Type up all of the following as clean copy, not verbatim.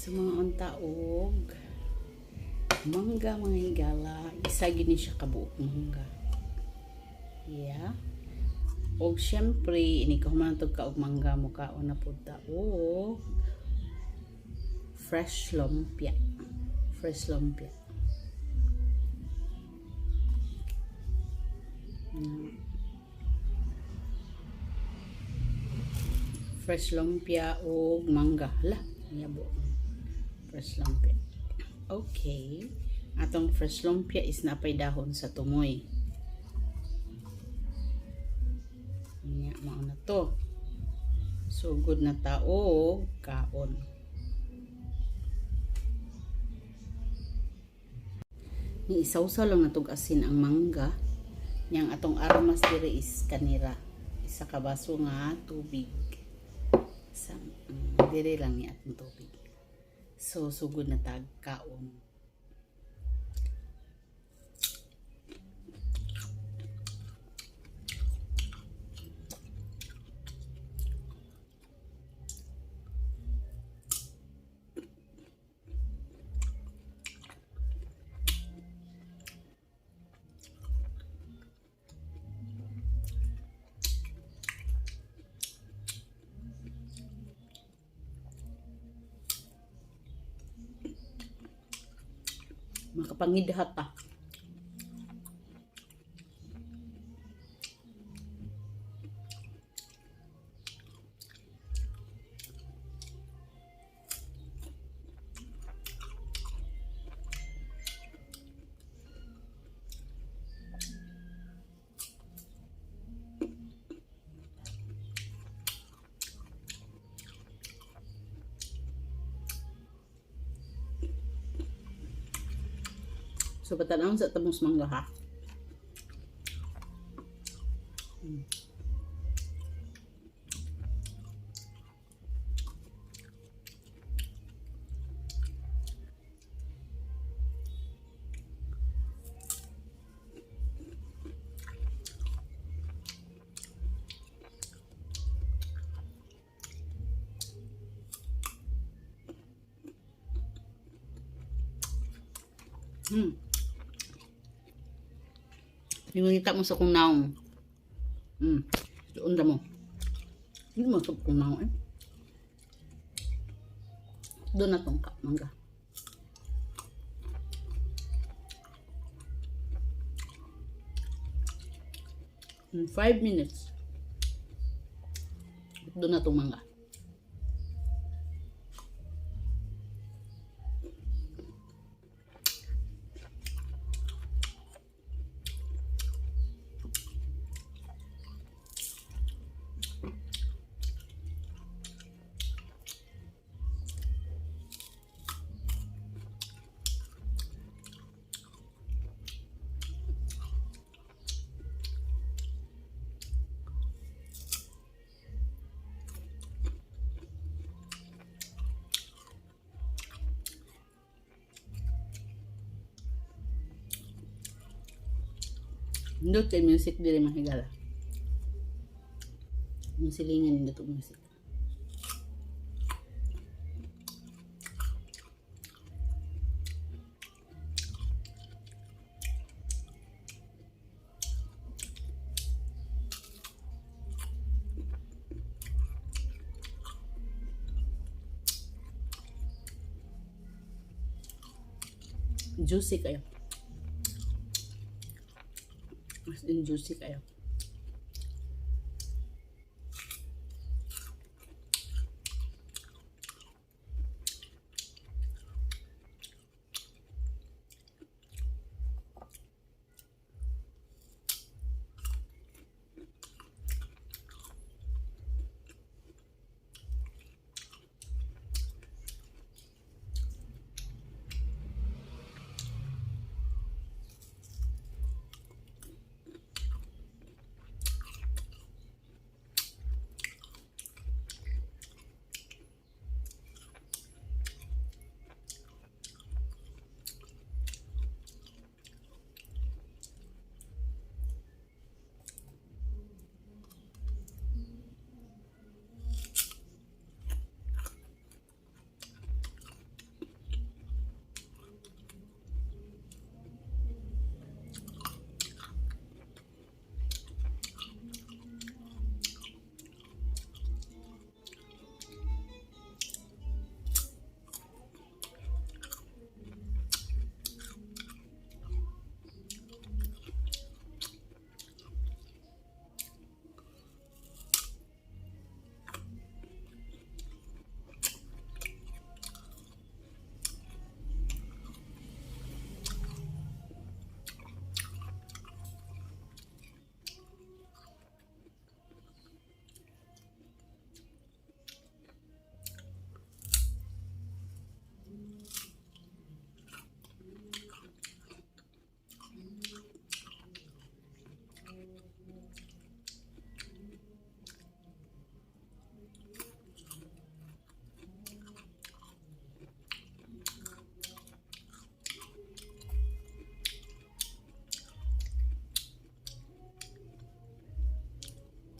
So mangaon ta og mangga, mga higala. Isa gyud ni siya kabuok mangga. Yeah. Og syempre, ini kahuman ka og mangga, mukaon na pud ta og fresh lumpia. Fresh lumpia. Fresh lumpia og mangga. Hala, yabo. Fresh lumpia. Okay. Atong fresh lumpia is napay dahon sa tumoy. Nya mao na to. So good na ta og kaon. Ni isawsaw lang natog asin ang mangga. Yang atong armas diri is kanira. Isa ka baso nga tubig. Sa diri lang ni atong tubig. So sugod na tag kaon. Makapangidhat ta. So patanawon sa tabong mangga ha. Yung mo sa kong naong. Doon mo. Hindi mo sa kong naong eh. Doon na tong mangga. In 5 minutes. Doon na tong mangga. Nindot kay music diri, mga higala. Yung silingan, nindot og music. Juicy kayo. As in juicy kayo.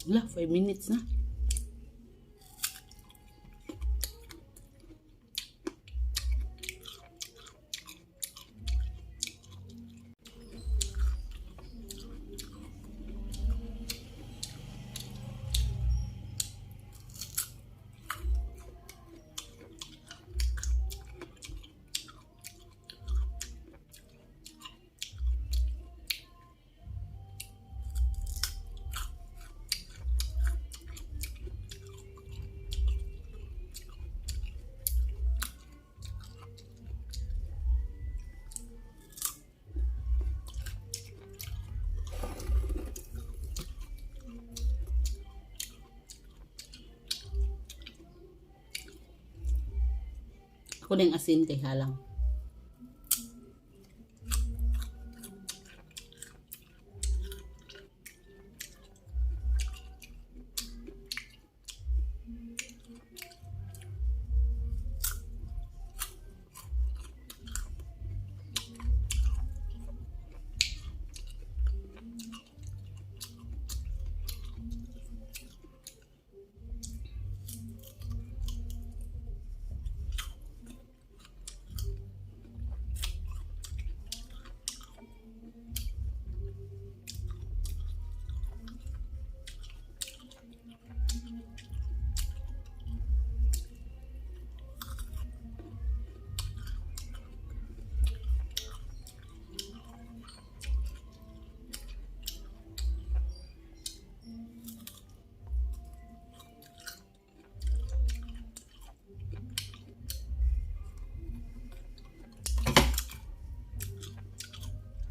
Wala, 5 minutes na. Ako na yung asin kay halang.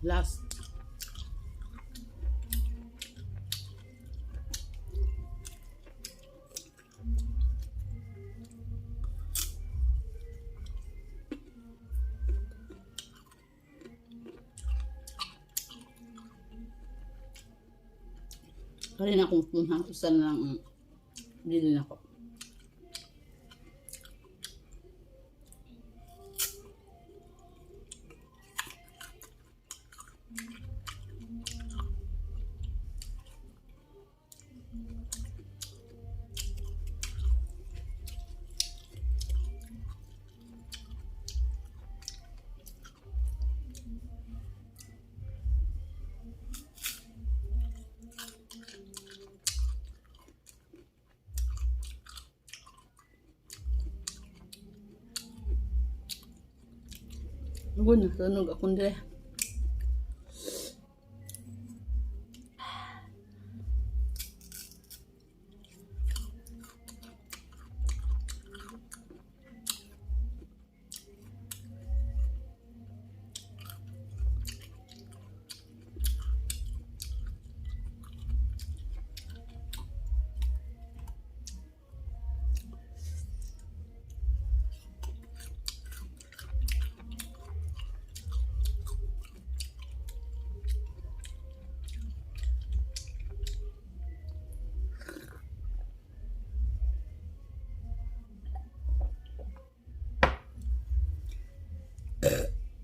Last. Kaya na akong spoon ha. Usa na lang ang bilin ako. Ako na, tunog akong dire.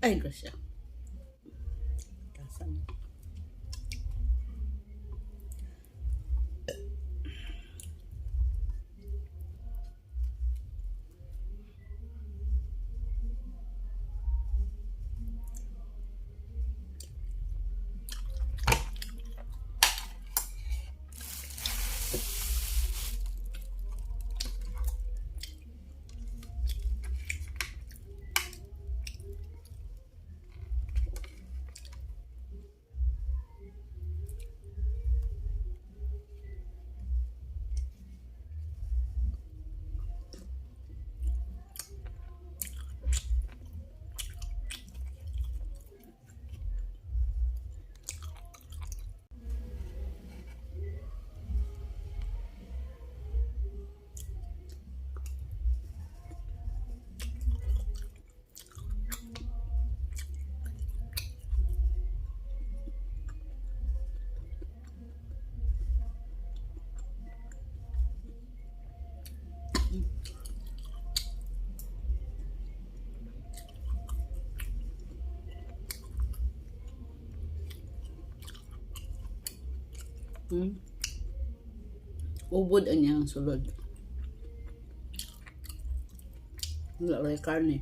Ay, grasya. Tasa na. Ubod ang iyang sulod. Wala rin karne.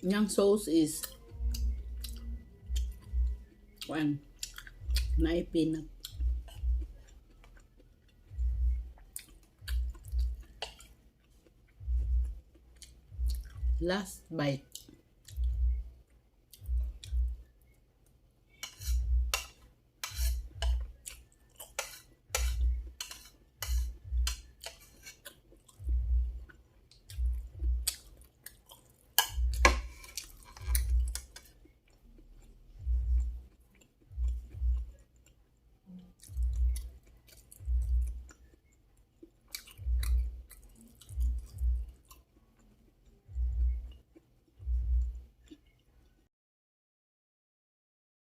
Iyang sauce is kuan, naay peanut. Last bite.